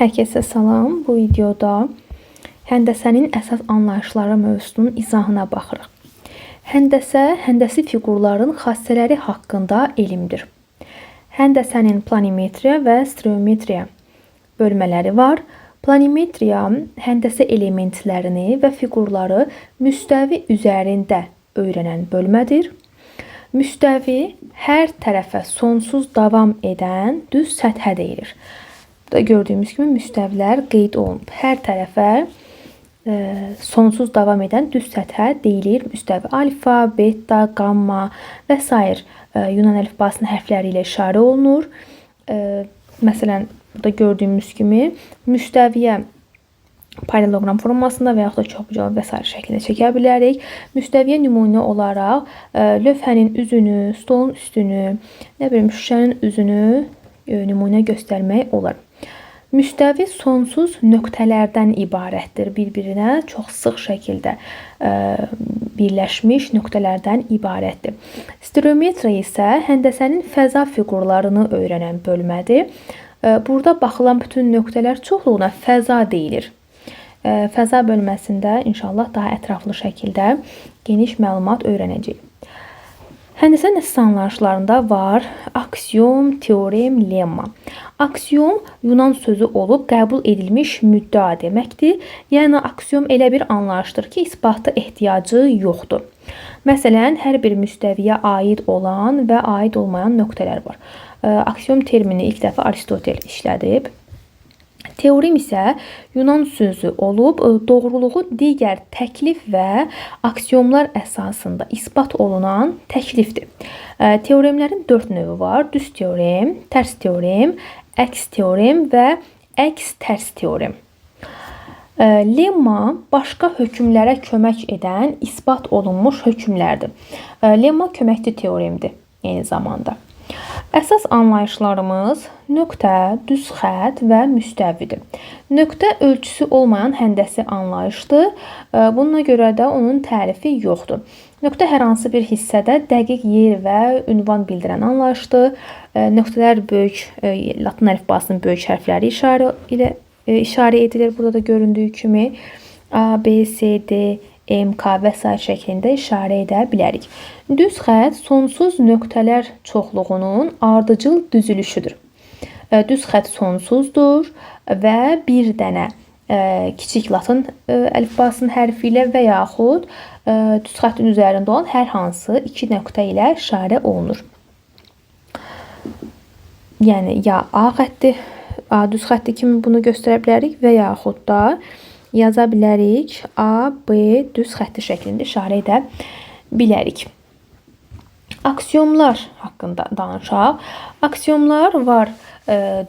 Hər kəsə salam. Bu videoda həndəsənin əsas anlayışları mövzusunun izahına baxırıq. Həndəsə, həndəsi fiqurların xassələri haqqında elmdir. Həndəsənin planimetriya və stereometriya bölmələri var. Planimetriya həndəsə elementlərini və fiqurları müstəvi üzərində öyrənən bölmədir. Müstəvi hər tərəfə sonsuz davam edən düz səthə deyilir. Burada gördüyümüz kimi müstəvilər qeyd olunub. Hər tərəfə sonsuz davam edən düz səthə deyilir müstəvi. Alfa, beta, qamma və sair Yunan əlifbasının hərfləri ilə işarə olunur. Məsələn, burada gördüyümüz kimi müstəviyə paralleloqram formasında və yaxud da çoxbucaqlı və sair şəklində çəkə bilərik. Müstəviyə nümunə olaraq lövhənin üzünü, stolun üstünü, nə bilim şüşənin üzünü nümunə göstərmək olar. Müstəvi sonsuz nöqtələrdən ibarətdir. Bir-birinə çox sıx şəkildə birləşmiş nöqtələrdən ibarətdir. Stereometriya isə həndəsənin fəza fiqurlarını öyrənən bölmədir. Burada baxılan bütün nöqtələr çoxluğuna fəza deyilir. Fəza bölməsində inşallah daha ətraflı şəkildə geniş məlumat öyrənəcəyik. Həndəsənin əsas anlayışlarında var aksiom, teorem, lemma. Aksiom Yunan sözü olub qəbul edilmiş müddəa deməkdir. Yəni aksiom elə bir anlayışdır ki, isbata ehtiyacı yoxdur. Məsələn, hər bir müstəviyə aid olan və aid olmayan nöqtələr var. Aksiom termini ilk dəfə Aristotel işlədib. Teorem isə Yunan sözü olub, doğruluğu digər təklif və aksiomlar əsasında isbat olunan təklifdir. Teoremlərin 4 növü var. Düz teorem, tərs teorem, əks teorem və əks tərs teorem. Lemma başqa hökmlərə kömək edən isbat olunmuş hökmlərdir. Lemma köməkçi teoremdir eyni zamanda. Əsas anlayışlarımız nöqtə, düz xətt və müstəvidir. Nöqtə ölçüsü olmayan həndəsi anlayışdır. Bununla görə də onun tərifi yoxdur. Nöqtə hər hansı bir hissədə dəqiq yer və ünvan bildirən anlayışdır. Nöqtələr böyük latın əlifbasının böyük hərfləri işarə edilir. Burada da göründüyü kimi A, B, C, D, M, K və sair şəklində işarə edə bilərik. Düz xətt sonsuz nöqtələr çoxluğunun ardıcıl düzülüşüdür. Düz xətt sonsuzdur və bir dənə kiçik latın əlifbasının hərfi ilə və yaxud düz xəttin üzərində olan hər hansı iki nöqtə ilə işarə olunur. Yəni ya A xətti, A düz xətti kimi bunu göstərə bilərik və yaxud da yaza bilərik. A, B düz xətti şəklində işarə edə bilərik. Aksiomlar haqqında danışaq. Aksiomlar var.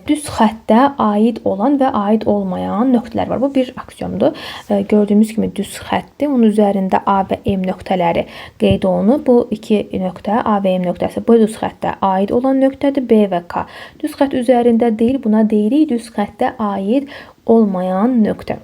Düz xəttə aid olan və aid olmayan nöqtələr var. Bu bir aksiomdur. Gördüyümüz kimi düz xəttdir. Onun üzərində A və M nöqtələri qeyd olunub. Bu iki nöqtə A və M nöqtəsi bu düz xəttə aid olan nöqtədir. B və K düz xətt üzərində deyil. Buna deyirik düz xəttə aid olmayan nöqtə.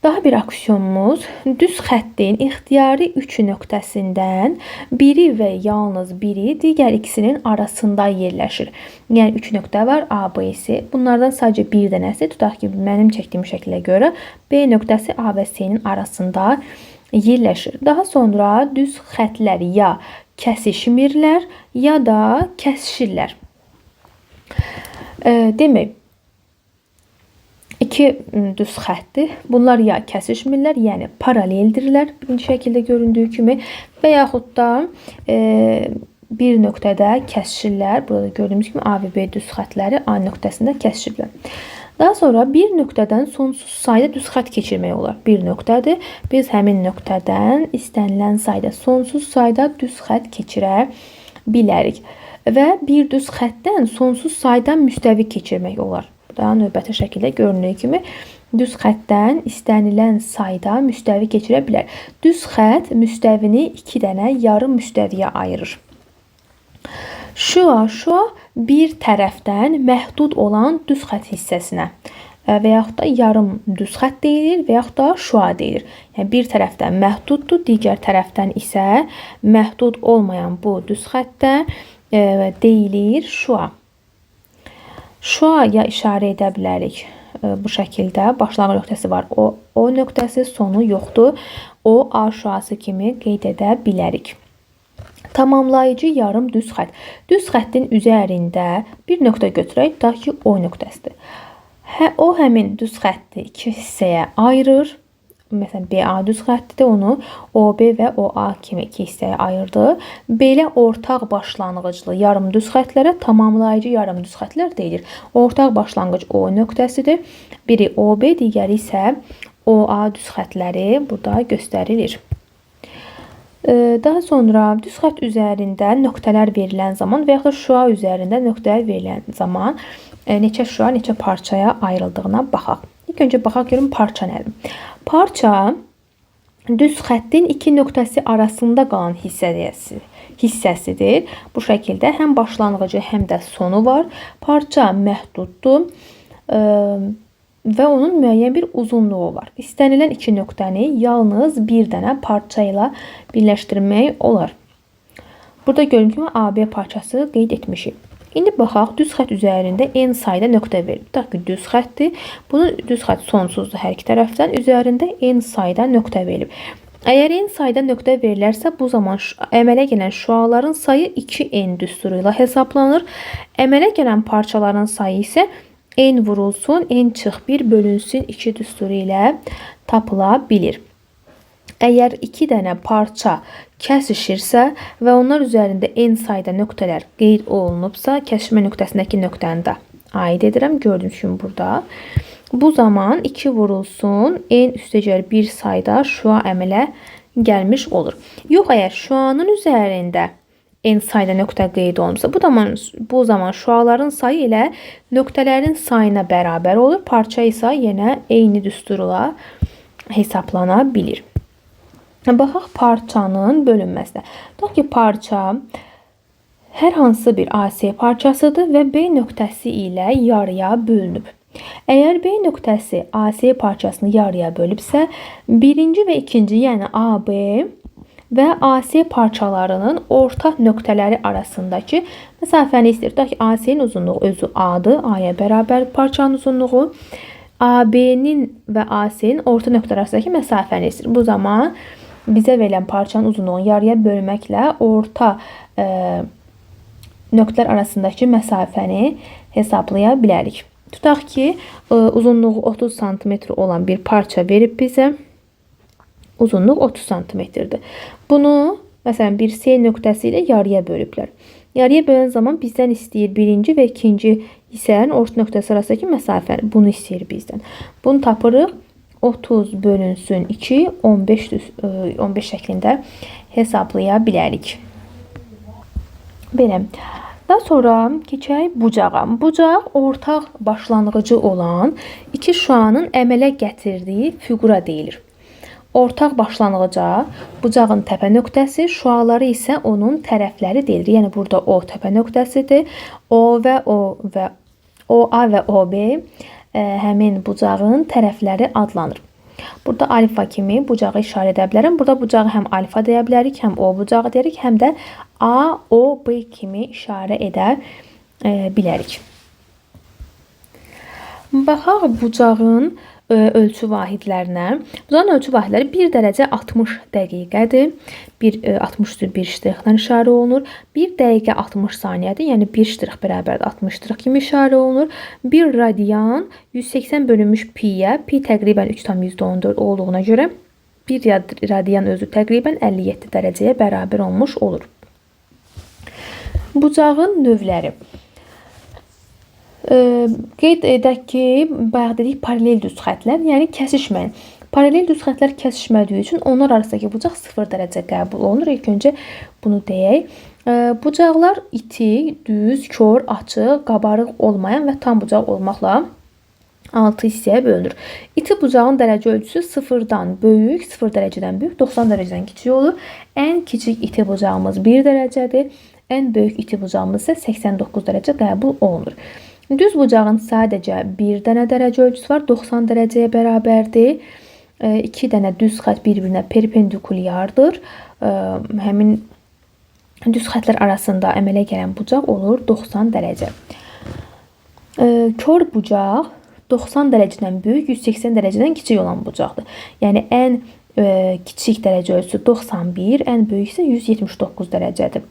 Daha bir aksiyonumuz düz xəttin ixtiyari 3 nöqtəsindən biri və yalnız biri digər ikisinin arasında yerləşir. Yəni 3 nöqtə var A, B, C. Bunlardan sadəcə bir dənəsi, tutaq ki, mənim çəkdiyim şəklə görə B nöqtəsi A və C-nin arasında yerləşir. Daha sonra düz xətlər ya kəsişmirlər, ya da kəsişirlər. Demək, İki düz xəttdir. Bunlar ya kəsişmirlər, yəni paraleldirlər, birinci şəkildə göründüyü kimi və yaxud da bir nöqtədə kəsişirlər. Burada gördüyümüz kimi A və B düz xəttləri A nöqtəsində kəsişirlər. Daha sonra bir nöqtədən sonsuz sayda düz xətt keçirmək olar. Bir nöqtədir. Biz həmin nöqtədən istənilən sayda sonsuz sayda düz xətt keçirə bilərik. Və bir düz xəttdən sonsuz sayda müstəvi keçirmək olar. Daha növbəti şəkildə göründüyü kimi düz xəttdən istənilən sayda müstəvi keçirə bilər. Düz xətt müstəvini iki dənə yarım müstəviyə ayırır. Şua, şua bir tərəfdən məhdud olan düz xətt hissəsinə və yaxud da yarım düz xətt deyilir və yaxud da şua deyilir. Yəni bir tərəfdən məhduddur, digər tərəfdən isə məhdud olmayan bu düz xəttə deyilir şua. Şuaya işarə edə bilərik. Bu şəkildə başlanğıc nöqtəsi var. O nöqtəsi, sonu yoxdur. O A şüası kimi qeyd edə bilərik. Tamamlayıcı yarım düz xətt. Düz xəttin üzərində bir nöqtə götürək, tutaq ki, O nöqtəsidir. O həmin düz xətti iki hissəyə ayırır. Məsələn, BA düz xəttidir, onu OB və OA kimi iki hissəyə ayırdı. Belə ortaq başlanğıclı yarım düz xəttlərə tamamlayıcı yarım düz xəttlər deyilir. Ortaq başlanğıc O nöqtəsidir. Biri OB, digəri isə OA düz xəttləri burada göstərilir. Daha sonra düz xətt üzərində nöqtələr verilən zaman və yaxud da şüa üzərində nöqtələr verilən zaman neçə şüa, neçə parçaya ayrıldığına baxaq. İlk öncə baxaq görüm parça nədir? Parça düz xəttin iki nöqtəsi arasında qalan hissəsidir. Bu şəkildə həm başlanğıcı, həm də sonu var. Parça məhduddur və onun müəyyən bir uzunluğu var. İstənilən iki nöqtəni yalnız bir dənə parça ilə birləşdirmək olar. Burada gördüyüm kimi AB parçası qeyd etmişik. İndi baxaq, düz xətt üzərində n sayda nöqtə verilib. Tutaq ki, düz xəttdir. Bunu düz xətt sonsuzdur hər iki tərəfdən. Üzərində n sayda nöqtə verilib. Əgər n sayda nöqtə verilərsə, bu zaman əmələ gələn şüaların sayı 2n düsturu ilə hesablanır. Əmələ gələn parçaların sayı isə n vurulsun, n çıx 1 bölünsün 2 düsturu ilə tapıla bilir. Əgər iki dənə parça kəsişirsə və onlar üzərində n sayda nöqtələr qeyd olunubsa, kəsişmə nöqtəsindəki nöqtəni də aid edirəm. Gördüyünüz kimi burada. Bu zaman 2 vurulsun, n üstəgəl 1 sayda şüa əmələ gəlmiş olur. Yox, əgər şüanın üzərində n sayda nöqtə qeyd olunubsa, bu zaman şüaların sayı ilə nöqtələrin sayına bərabər olur. Parça isə yenə eyni düsturla hesablana bilir. Baxaq parçanın bölünməsinə. Tutaq ki, parça hər hansı bir AC parçasıdır və B nöqtəsi ilə yarıya bölünüb. Əgər B nöqtəsi AC parçasını yarıya bölübsə, birinci və ikinci, yəni AB və AC parçalarının orta nöqtələri arasındakı məsafəni istəyir. Tutaq ki, AC-nin uzunluğu özü A-dır, A-ya bərabər parçanın uzunluğu. AB-nin və AC-nin orta nöqtələri arasındakı məsafəni istəyir. Bu zaman bizə verilən parçanın uzunluğunu yarıya bölməklə orta nöqtələr arasındakı məsafəni hesablaya bilərik. Tutaq ki, uzunluğu 30 sm olan bir parça verib bizə. Uzunluq 30 sm-dir. Bunu məsələn bir C nöqtəsi ilə yarıya bölüblər. Yarıya bölən zaman bizdən istəyir birinci və ikinci hissələrin orta nöqtəsi arasındakı məsafəni. Bunu istəyir bizdən. Bunu tapırıq. 30 bölünsün 2, 15 şəklində hesablaya bilərik. Belə. Daha sonra keçək bucağa. Bucaq ortaq başlanğıcı olan iki şüanın əmələ gətirdiyi fiqura deyilir. Ortaq başlanğıca bucağın təpə nöqtəsi, şüaları isə onun tərəfləri deyilir. Yəni burada O təpə nöqtəsidir. O və O və OA və OB həmin bucağın tərəfləri adlanır. Burada alfa kimi bucağı işarə edə bilərəm. Burada bucağı həm alfa deyə bilərik, həm O bucağı deyirik, həm də A, O, B kimi işarə edə bilərik. Baxaq bucağın ölçü vahidlərinə. Bucağın ölçü vahidləri 1 dərəcə 60 dəqiqədir. 60 bir ştrixlə işarə olunur. 1 dəqiqə 60 saniyədir. Yəni 1 ştrix bərabərdir 60 ştrix kimi işarə olunur. 1 radian 180 bölünmüş pi-yə, pi təqribən 3,14 olduğuna görə 1 radian özü təqribən 57 dərəcəyə bərabər olmuş olur. Bucağın növləri. Qeyd edək ki, bayaq dedik paralel düz xəttlər, yəni kəsişməyən. Paralel düz xəttlər kəsişmədiyi üçün onlar arasındakı bucaq 0 dərəcə qəbul olunur. İlk öncə bunu deyək. Bucaqlar iti, düz, kor, açıq, qabarıq olmayan və tam bucaq olmaqla 6 hissəyə bölünür. İti bucağın dərəcə ölçüsü 0-dan böyük, 0 dərəcədən böyük, 90 dərəcədən kiçik olur. Ən kiçik iti bucağımız 1 dərəcədir. Ən böyük iti bucağımız isə 89 dərəcə qəbul olunur. Düz bucağın sadəcə bir dənə dərəcə ölçüsü var, 90 dərəcəyə bərabərdir. 2 dənə düz xətt bir-birinə perpendikulyardır. Həmin düz xəttlər arasında əmələ gələn bucaq olur 90 dərəcə. Kor bucaq 90 dərəcədən böyük, 180 dərəcədən kiçik olan bucaqdır. Yəni ən kiçik dərəcə ölçüsü 91, ən böyük isə 179 dərəcədir.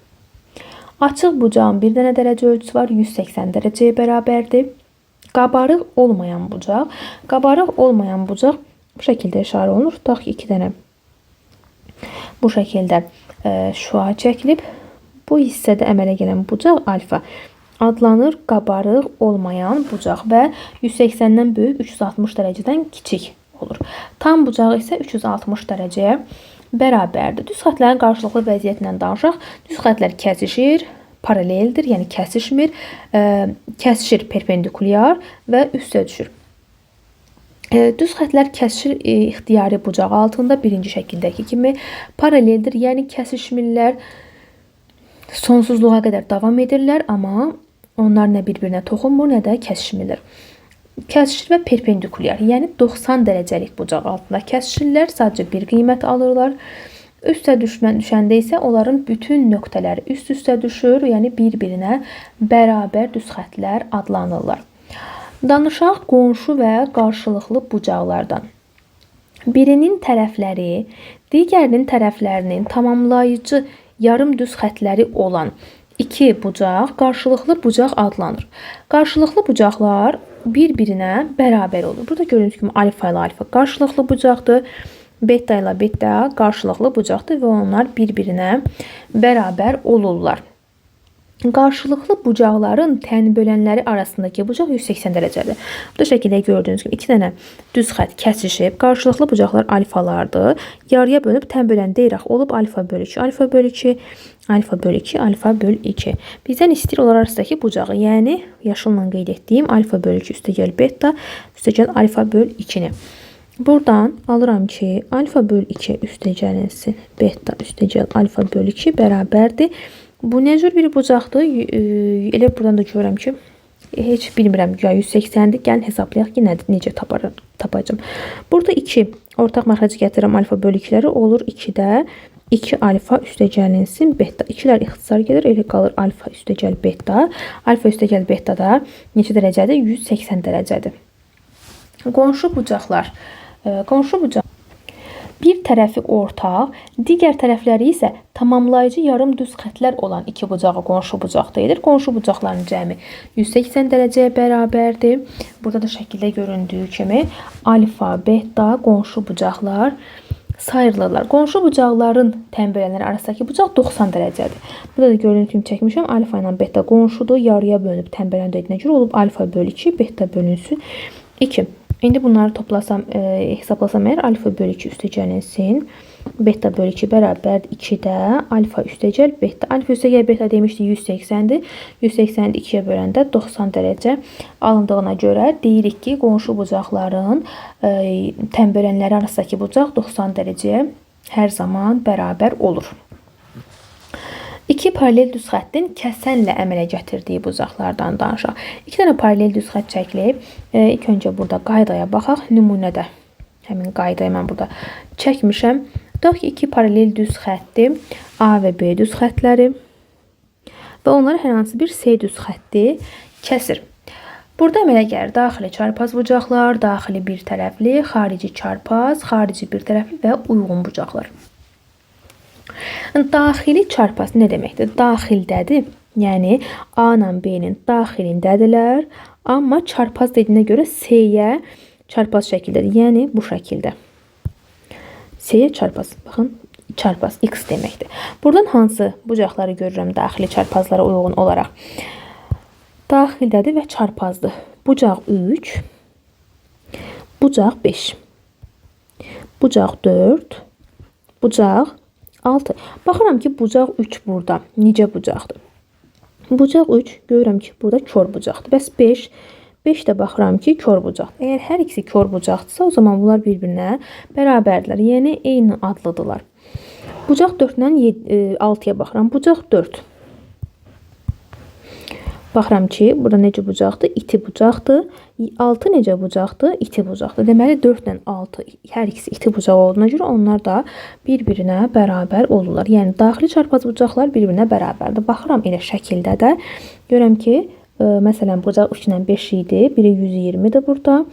Açıq bucağın bir dənə dərəcə ölçüsü var, 180 dərəcəyə bərabərdir. Qabarıq olmayan bucaq. Qabarıq olmayan bucaq bu şəkildə işarə olunur. Tutaq ki, 2 dənə bu şəkildə şüa çəkilib. Bu hissədə əmələ gələn bucaq alfa adlanır. Qabarıq olmayan bucaq və 180-dən böyük, 360 dərəcədən kiçik olur. Tam bucağı isə 360 dərəcəyə bərabərdir. Düz xətlərin qarşılıqlı vəziyyətindən danışaq. Düz xətlər kəsişir, paraleldir, yəni kəsişmir, kəsişir perpendikulyar və üstə düşür. Düz xətlər kəsişir ixtiyari bucağı altında birinci şəkildəki kimi paraleldir, yəni kəsişmirlər, sonsuzluğa qədər davam edirlər, amma onlar nə bir-birinə toxunmur, nə də kəsişmirlər. Kəsişir və perpendikulyar, yəni 90 dərəcəlik bucaq altında kəsişirlər, sadəcə bir qiymət alırlar. Üstə düşəndə isə onların bütün nöqtələri üst-üstə düşür, yəni bir-birinə bərabər düz xətlər adlanırlar. Danışaq qonşu və qarşılıqlı bucaqlardan. Birinin tərəfləri, digərinin tərəflərinin tamamlayıcı yarım düz xətləri olan iki bucaq qarşılıqlı bucaq adlanır. Qarşılıqlı bucaqlar bir-birinə bərabər olur. Burada gördüyünüz kimi alfa ilə alfa qarşılıqlı bucaqdır. Beta ilə beta qarşılıqlı bucaqdır və onlar bir-birinə bərabər olurlar. Qarşılıqlı bucaqların tən bölənləri arasındakı bucaq 180 dərəcədir. Bu şəkildə gördüyünüz kimi iki dənə düz xətt kəsişib. Qarşılıqlı bucaqlar alfalardır. Yarıya bölüb tən bölən deyirək olub alfa bölü 2, alfa bölü 2, alfa bölü 2, alfa bölü 2. Bizdən istəyir onlar arasındakı bucağı, yəni yaşılla qeyd etdiyim alfa bölü 2 üstəgəl beta üstəgəl alfa bölü 2-ni. Buradan alıram ki, alfa bölü 2 üstəgəlinsin beta üstəgəl alfa bölü 2 bərabərdir. Bu nə cür bir bucaqdır? Elə buradan da görürəm ki, heç bilmirəm, ya 180-dir. Gəlin hesablayaq ki, necə tapacağım. Burada 2 ortaq məxrəci gətirirəm alfa bölü 2-ləri. Olur 2-də 2 alfa üstəgəlinsin beta. 2-lər ixtisar gedir, elə qalır alfa üstəgəl beta. Alfa üstəgəl beta da neçə dərəcədir? 180 dərəcədir. Qonşu bucaqlar. Qonşu bucaq bir tərəfi ortaq, digər tərəfləri isə tamamlayıcı yarım düz xətlər olan iki bucağı qonşu bucaq deyilir. Qonşu bucaqların cəmi 180 dərəcəyə bərabərdir. Burada da şəkildə göründüyü kimi alfa, beta qonşu bucaqlar sayılırlar. Qonşu bucaqların tən bölənləri arasındakı bucaq 90 dərəcədir. Burada da gördüyünüz kimi çəkmişəm. Alfa ilə beta qonşudur. Yarıya bölünüb tən bölən dediyinə görə olub alfa bölü 2, beta bölünsün 2. İndi bunları toplasam, hesablasam əgər alfa bölü 2 üstəgəlinsin beta bölü 2 bərabərdir 2-də alfa üstəgəl beta. Alfa üstəgəl beta demişdik 180-dir. 180-i 2-yə böləndə 90 dərəcə alındığına görə deyirik ki, qonşu bucaqların tən bölənləri arasındakı bucaq 90 dərəcəyə hər zaman bərabər olur. İki paralel düz xəttin kəsənlə əmələ gətirdiyi bucaqlardan danışaq. İki dənə paralel düz xətt çəkilib. İlk öncə burada qaydaya baxaq. Nümunədə həmin qaydayı mən burada çəkmişəm. Tutaq ki, iki paralel düz xətti A və B düz xəttləri və onları hər hansı bir C düz xətti kəsir. Burada əmələ gəlir daxili çarpaz bucaqlar, daxili bir tərəfli, xarici çarpaz, xarici bir tərəfli və uyğun bucaqlar. Daxili çarpaz nə deməkdir? Daxildədir. Yəni A ilə B-nin daxilindədirlər. Amma çarpaz dediyinə görə C-yə çarpaz şəkildədir. Yəni bu şəkildə. C-yə çarpaz. Baxın, çarpaz X deməkdir. Buradan hansı bucaqları görürəm daxili çarpazlara uyğun olaraq? Daxildədir və çarpazdır. Bucaq 3, bucaq 5, bucaq 4, bucaq 6. Baxıram ki, bucaq 3 burada. Necə bucaqdır? Bucaq 3 görürəm ki, burada kor bucaqdır. Bəs 5, 5 də baxıram ki, kor bucaqdır. Əgər hər ikisi kor bucaqdırsa, o zaman bunlar bir-birinə bərabərdirlər. Yəni eyni adlıdırlar. Bucaq 4 ilə 6-ya baxıram. Bucaq 4. Baxıram ki, burada necə bucaqdır? İti bucaqdır. 6 necə bucaqdır? İti bucaqdır. Deməli, 4 ilə 6 hər ikisi iti bucaq olduğuna görə onlar da bir-birinə bərabər olurlar. Yəni, daxili çarpaz bucaqlar bir-birinə bərabərdir. Baxıram elə şəkildə də. Görürəm ki, Məsələn, bucaq 3 ilə 5 idi. Biri 120-dir burada.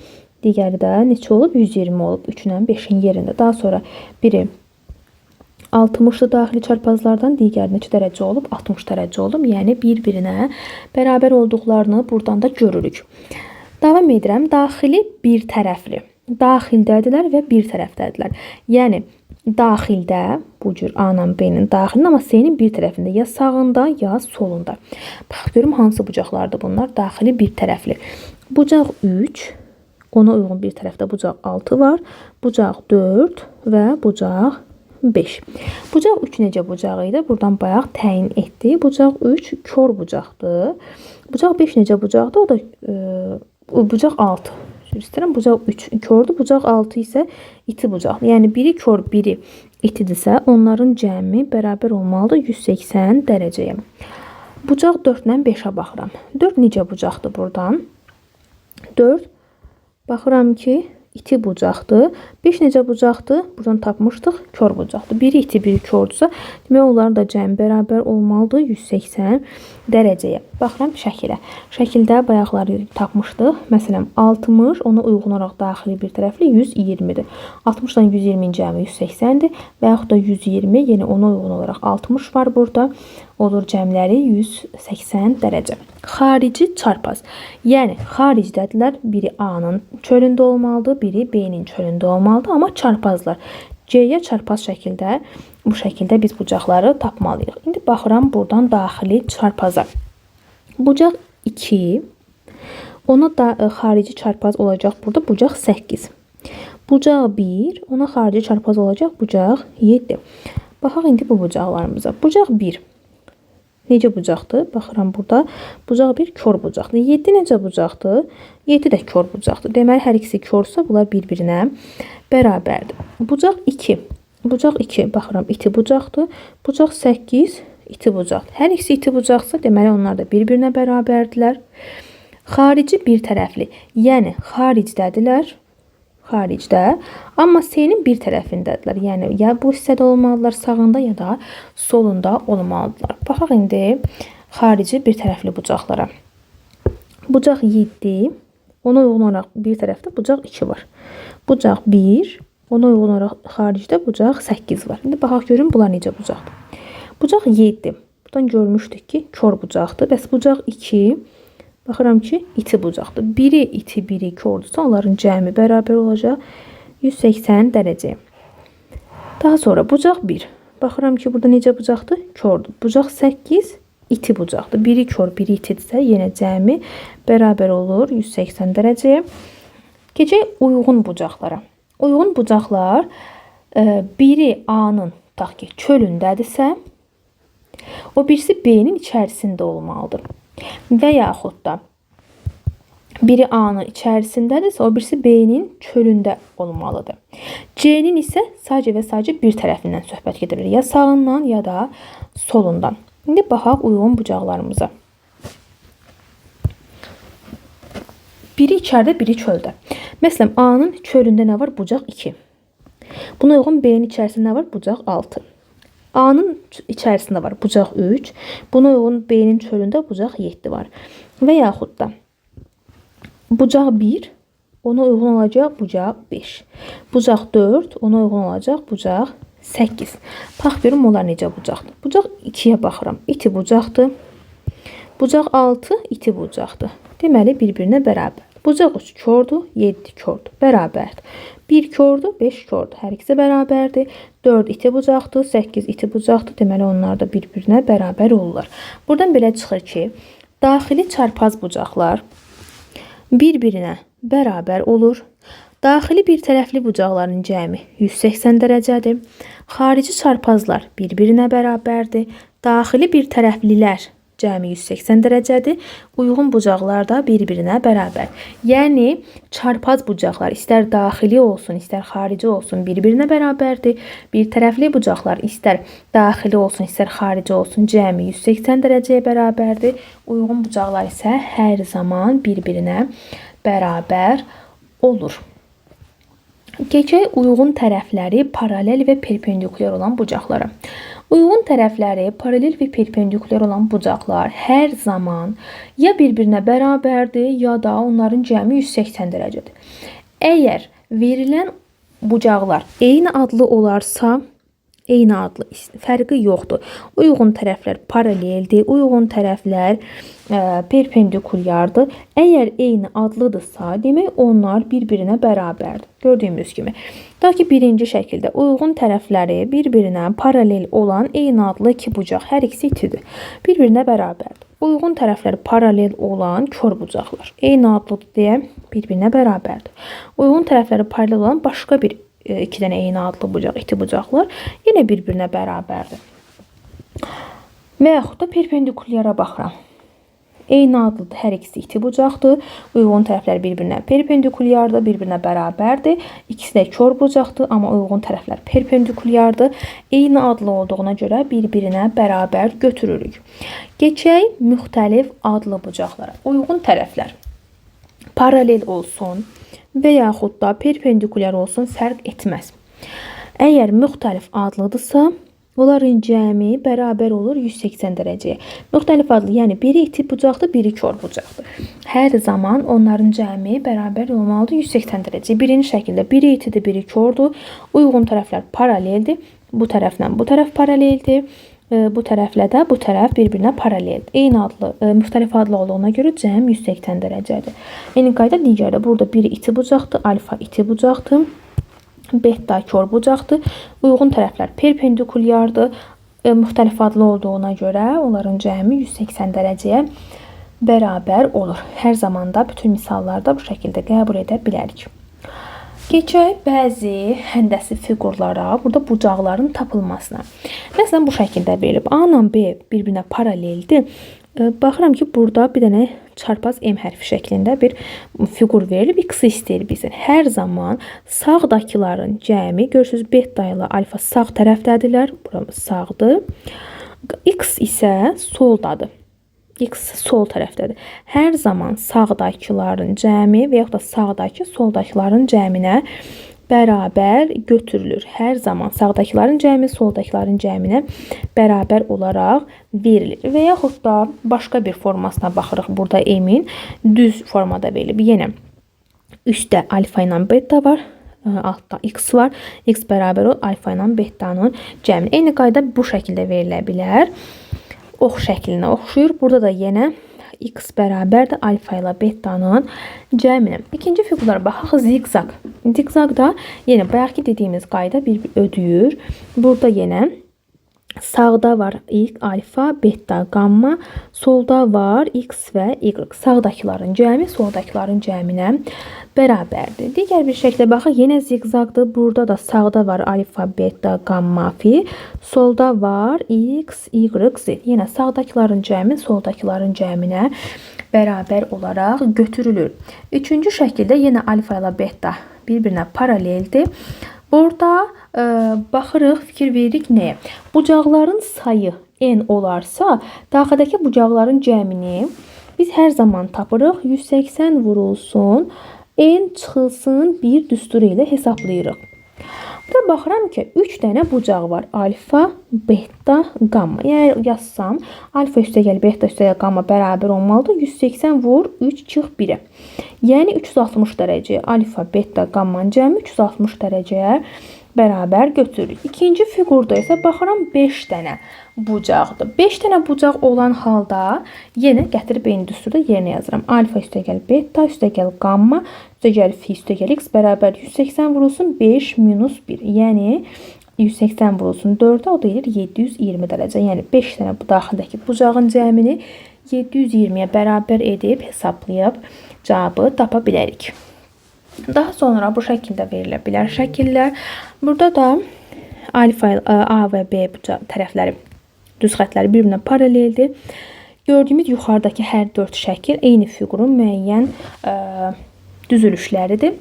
Digəri də neçə olub? 120 olub. 3 ilə 5-in yerində. Daha sonra biri 60-lı daxili çarpazlardan, digəri neçə dərəcə olub? 60 dərəcə olub. Yəni, bir-birinə bərabər olduqlarını buradan da görürük. Davam edirəm. Daxili bir tərəfli. Daxildədirlər və bir tərəfdədirlər. Yəni, daxildə bu cür A ilə B-nin daxilində, amma C-nin bir tərəfində, ya sağında, ya solunda. Bax, görüm hansı bucaqlardır bunlar? Daxili bir tərəfli. Bucaq 3, ona uyğun bir tərəfdə bucaq 6 var. Bucaq 4 və bucaq 5. Bucaq 3 necə bucağı idi? Buradan bayaq təyin etdik. Bucaq 3 kor bucaqdır. Bucaq 5 necə bucaqdır? O da bucaq 6. Üzr istəyirəm. Bucaq 3 kordur. Bucaq 6 isə iti bucaqdır. Yəni, biri kor, biri itidirsə, onların cəmi bərabər olmalıdır 180 dərəcəyə. Bucaq 4 ilə 5-ə baxıram. 4 necə bucaqdır buradan? 4, baxıram ki, iti bucaqdır. 5 necə bucaqdır? Buradan tapmışdıq, kor bucaqdır. Biri iti, biri kordursa, demək onların da cəmi bərabər olmalıdır 180 dərəcəyə. Baxıram şəkilə. Şəkildə bayaqları tapmışdıq. Məsələn, 60, ona uyğun olaraq daxili bir tərəfli 120-dir. 60 ilə 120-nin cəmi 180-dir. Və yaxud da 120, yenə ona uyğun olaraq 60 var burada. Olur cəmləri 180 dərəcə. Xarici çarpaz. Yəni, xaricdədirlər. Biri A-nın çölündə olmalıdır, biri B-nin çölündə olmalıdır. Amma çarpazlar. C-yə çarpaz şəkildə, bu şəkildə biz bucaqları tapmalıyıq. İndi baxıram buradan daxili çarpaza. Bucaq 2, ona da xarici çarpaz olacaq burada bucaq 8. Bucaq 1, ona xarici çarpaz olacaq bucaq 7. Baxaq indi bu bucaqlarımıza. Bucaq 1. Necə bucaqdır? Baxıram burada. Bucaq 1 kor bucaqdır. 7 necə bucaqdır? 7 də kor bucaqdır. Deməli, hər ikisi korsa bunlar bir-birinə bərabərdir. Bucaq 2. Bucaq 2. Baxıram, iti bucaqdır. Bucaq 8 iti bucaqdır. Hər ikisi iti bucaqsa, deməli, onlar da bir-birinə bərabərdirlər. Xarici bir tərəfli. Yəni, xaricdədirlər. Xaricdə. Amma C-nin bir tərəfindədirlər. Yəni, ya bu hissədə olmalıdırlar sağında, ya da solunda olmalıdırlar. Baxaq indi xarici bir tərəfli bucaqlara. Bucaq 7, ona uyğun olaraq bir tərəfdə bucaq 2 var. Bucaq 1, ona uyğun olaraq xaricdə bucaq 8 var. İndi baxaq görün bunlar necə bucaqdır. Bucaq 7. Buradan görmüşdük ki, kor bucaqdır. Bəs bucaq 2, baxıram ki, iti bucaqdır. Biri iti, biri kordursa, onların cəmi bərabər olacaq 180 dərəcəyə. Daha sonra bucaq 1. Baxıram ki, burada necə bucaqdır? Kordur. Bucaq 8 iti bucaqdır. Biri kor, biri itidirsə, yenə cəmi bərabər olur 180 dərəcəyə. Keçək uyğun bucaqlara. Uyğun bucaqlar biri A-nın, tutaq ki, çölündədirsə, o birisi B-nin içərisində olmalıdır. Və yaxud da biri A-nın içərisindədirsə, o birisi B-nin çölündə olmalıdır. C-nin isə sadəcə və sadəcə bir tərəfindən söhbət gedir. Ya sağından, ya da solundan. İndi baxaq uyğun bucaqlarımıza. Biri içəridə, biri çöldə. Məsələn, A-nın çölündə nə var? Bucaq 2. Buna uyğun B-nin içərisində nə var? Bucaq 6. A-nın içərisində var bucaq 3. Buna uyğun B-nin çölündə bucaq 7 var. Və yaxud da bucaq 1, ona uyğun olacaq bucaq 5. Bucaq 4, ona uyğun olacaq bucaq 8. Bax görüm onlar necə bucaqdır. Bucaq 2-yə baxıram. İti bucaqdır. Bucaq 6 iti bucaqdır. Deməli, bir-birinə bərabər. Bucaq 3 kordur, 7 kordur. Bərabərdir. 1 kordur, 5 kordur. Hər ikisi bərabərdir. 4 iti bucaqdır, 8 iti bucaqdır. Deməli, onlar da bir-birinə bərabər olurlar. Buradan belə çıxır ki, daxili çarpaz bucaqlar bir-birinə bərabər olur. Daxili bir tərəfli bucaqların cəmi 180 dərəcədir. Xarici çarpazlar bir-birinə bərabərdir. Daxili bir tərəflilər cəmi 180 dərəcədir. Uyğun bucaqlar da bir-birinə bərabər. Yəni, çarpaz bucaqlar istər daxili olsun, istər xarici olsun bir-birinə bərabərdir. Bir tərəfli bucaqlar istər daxili olsun, istər xarici olsun cəmi 180 dərəcəyə bərabərdir. Uyğun bucaqlar isə hər zaman bir-birinə bərabər olur. Keçək uyğun tərəfləri paralel və perpendikulyar olan bucaqlara. Uyğun tərəfləri paralel və perpendikulyar olan bucaqlar hər zaman ya bir-birinə bərabərdir, ya da onların cəmi 180 dərəcədir. Əgər verilən bucaqlar eyni adlı olarsa, eyni adlı, fərqi yoxdur. Uyğun tərəflər paraleldir, uyğun tərəflər perpendikulyardır. Əgər eyni adlıdırsa, demək onlar bir-birinə bərabərdir. Gördüyümüz kimi. Ta ki, birinci şəkildə uyğun tərəfləri bir-birinə paralel olan eyni adlı iki bucaq, hər ikisi itidir. Bir-birinə bərabərdir. Uyğun tərəfləri paralel olan kör bucaqlar eyni adlıdır deyə bir-birinə bərabərdir. Uyğun tərəfləri paralel olan başqa bir iki dənə eyni adlı bucaq, iti bucaqlar yenə bir-birinə bərabərdir. Və yaxud da perpendikulyara baxıram. Eyni adlıdır, hər ikisi iti bucaqdır. Uyğun tərəflər bir-birinə perpendikulyardır, bir-birinə bərabərdir. İkisi də kör bucaqdır, amma uyğun tərəflər perpendikulyardır. Eyni adlı olduğuna görə bir-birinə bərabər götürürük. Keçək müxtəlif adlı bucaqlara. Uyğun tərəflər paralel olsun və yaxud da perpendikulyar olsun, fərq etməz. Əgər müxtəlif adlıdırsa, onların cəmi bərabər olur 180 dərəcəyə. Müxtəlif adlı, yəni biri iti bucaqdır, biri kör bucaqdır. Hər zaman onların cəmi bərabər olmalıdır 180 dərəcəyə. Birinci şəkildə biri itidir, biri kördür. Uyğun tərəflər paraleldir. Bu tərəflə bu tərəf paraleldir. Bu tərəflə də bu tərəf bir-birinə paraleldir. Eyni adlı, müxtəlif adlı olduğuna görə cəm 180 dərəcədir. Eyni qayda digərdə burada biri iti bucaqdır, alfa iti bucaqdır, beta kör bucaqdır. Uyğun tərəflər perpendikulyardır. Müxtəlif adlı olduğuna görə onların cəmi 180 dərəcəyə bərabər olur. Hər zaman da bütün misallarda bu şəkildə qəbul edə bilərik. Keçək bəzi həndəsi fiqurlara, burada bucaqların tapılmasına. Məsələn, bu şəkildə verilib. A ilə B bir-birinə paraleldir. Baxıram ki, burada bir dənə çarpaz M hərfi şəklində bir fiqur verilib. X istəyir bizdən. Hər zaman sağdakıların cəmi, görürsünüz, beta ilə alfa sağ tərəfdədirlər. Bura sağdır. X isə soldadır. X sol tərəfdədir. Hər zaman sağdakıların cəmi və yaxud da sağdakı soldakıların cəminə bərabər götürülür. Hər zaman sağdakıların cəmi soldakıların cəminə bərabər olaraq verilir. Və yaxud da başqa bir formasına baxırıq. Burada M-in düz formada verilib. Yenə üstdə alfa ilə beta var. Altda x var. X bərabər olur alfa ilə betanın cəminə. Eyni qayda bu şəkildə verilə bilər. Ox şəklinə oxşuyur. Burada da yenə x bərabərdir alfa ilə betanın cəminə. İkinci fiqurlara baxaq. Zigzag. Zigzagda yenə bayaqki dediyimiz qayda bir ödəyir. Burada yenə sağda var x, alfa, beta, gamma. Solda var x və y. Sağdakıların cəmi soldakıların cəminə bərabərdir. Digər bir şəkildə baxaq. Yenə zigzagdır. Burada da sağda var alfa, beta, gamma, fi. Solda var x, y, z. Yenə sağdakıların cəmi soldakıların cəminə bərabər olaraq götürülür. Üçüncü şəkildə yenə alfa ilə beta bir-birinə paraleldir. Burada baxırıq, fikir veririk nəyə? Bucaqların sayı n olarsa, daxildəki bucaqların cəmini biz hər zaman tapırıq. 180 vurulsun, n çıxılsın bir düsturu ilə hesablayırıq. Burada baxıram ki, 3 dənə bucaq var. Alfa, beta, gamma. Yəni yazsam, alfa üstəgəl, beta üstəgəl, gamma bərabər olmalıdır. 180 vur 3 çıx 1-ə. Yəni 360 dərəcəyə alfa, beta, gammanın cəmi 360 dərəcəyə bərabər götürürük. İkinci fiqurda isə baxıram 5 dənə bucaqdır. 5 dənə bucaq olan halda yenə gətirib eyni düsturda yerinə yazıram. Alfa üstəgəl beta üstəgəl gamma üstəgəl fi üstəgəl x bərabər 180 vurulsun 5 minus 1. Yəni 180 vurulsun 4-ə, o da edir 720 dərəcə. Yəni 5 dənə bu daxildəki bucağın cəmini 720-yə bərabər edib hesablayıb cavabı tapa bilərik. Daha sonra bu şəkildə verilə bilər şəkillər. Burada da alfa, A və B tərəfləri, düz xətləri bir-birinə paraleldir. Gördüyümüz yuxarıdakı hər 4 şəkil eyni fiqurun müəyyən düzülüşləridir.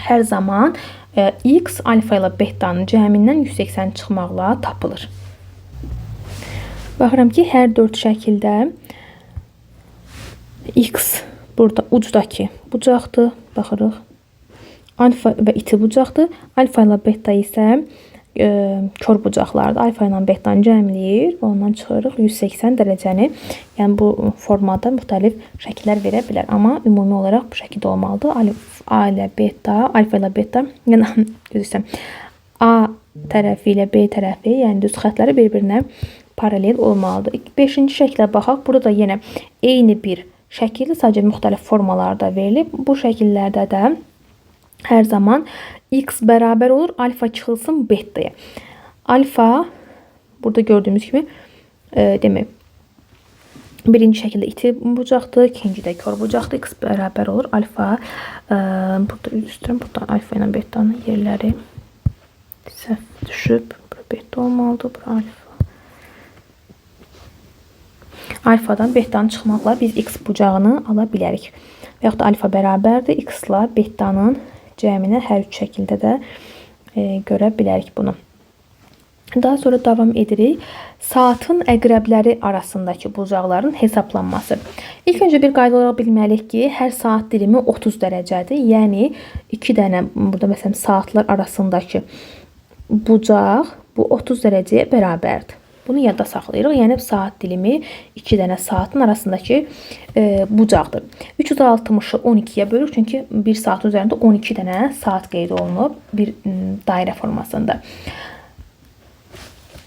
Hər zaman x alfa ilə betanın cəmindən 180 çıxmaqla tapılır. Baxıram ki, hər 4 şəkildə x burada ucdakı bucaqdır. Baxırıq. Alfa və iti bucaqdır. Alfa ilə beta isə kör bucaqlardır. Alfa ilə betanı cəmləyir və ondan çıxırıq 180 dərəcəni. Yəni bu formada müxtəlif şəkillər verə bilər. Amma ümumi olaraq bu şəkildə olmalıdır. A ilə beta, alfa ilə beta, yəni düz istəyirəm. A tərəfi ilə B tərəfi, yəni düz xətləri bir-birinə paralel olmalıdır. 5-ci şəklə baxaq. Burada da yenə eyni bir şəkildir, sadəcə müxtəlif formalarda verilib. Bu şəkillərdə də hər zaman x bərabər olur, alfa çıxılsın betaya. Alfa burada gördüyümüz kimi demək birinci şəkildə iti bucaqdır, ikincidə kör bucaqdır. X bərabər olur alfa. Burada üzr istəyirəm, burada alfa ilə betanın yerləri səhv düşüb. Bura beta olmalıdır, bura alfa. Alfadan betanı çıxmaqla biz x bucağını ala bilərik. Və yaxud da alfa bərabərdir x ilə betanın cəminə hər üç şəkildə də görə bilərik bunu. Daha sonra davam edirik. Saatın əqrəbləri arasındakı bucaqların hesablanması. İlk öncə bir qayda olaraq bilməliyik ki, hər saat dilimi 30 dərəcədir. Yəni 2 dənə burada məsələn saatlar arasındakı bucaq bu 30 dərəcəyə bərabərdir. Bunu yadda saxlayırıq. Yəni saat dilimi 2 dənə saatın arasındakı bucaqdır. 360-ı 12-yə bölürük. Çünki bir saatın üzərində 12 dənə saat qeyd olunub bir dairə formasında.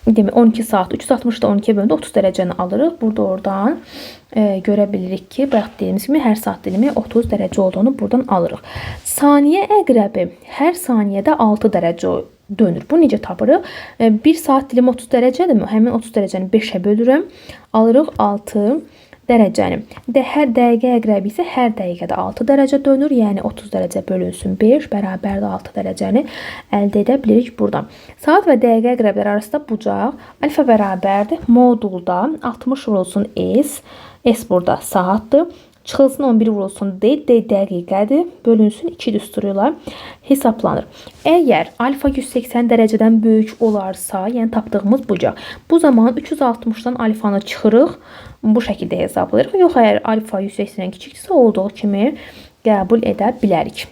Demək 12 saat 360-ı da 12-yə böləndə 30 dərəcəni alırıq. Burada oradan görə bilirik ki, bayaq dediyimiz kimi hər saat dilimi 30 dərəcə olduğunu buradan alırıq. Saniyə əqrəbi hər saniyədə 6 dərəcə dönür. Bu necə tapırıq? 1 saat dilimi 30 dərəcədirmi? Həmin 30 dərəcəni 5-ə bölürəm. Alırıq 6 dərəcəni. Hər dəqiqə əqrəbi isə hər dəqiqədə 6 dərəcə dönür. Yəni 30 dərəcə bölünsün 5 bərabərdir 6 dərəcəni əldə edə bilirik buradan. Saat və dəqiqə əqrəbləri arasında bucaq alfa bərabərdir. Modulda 60 vurulsun S. S burada saatdır. Çıxılsın 11 vurulsun D, D dəqiqədir. Bölünsün 2 düsturu ilə hesablanır. Əgər alfa 180 dərəcədən böyük olarsa, yəni tapdığımız bucaq, bu zaman 360-dan alfanı çıxırıq. Bu şəkildə hesablayırıq. Yox, əgər alfa 180-dən kiçikdirsə, olduğu kimi qəbul edə bilərik.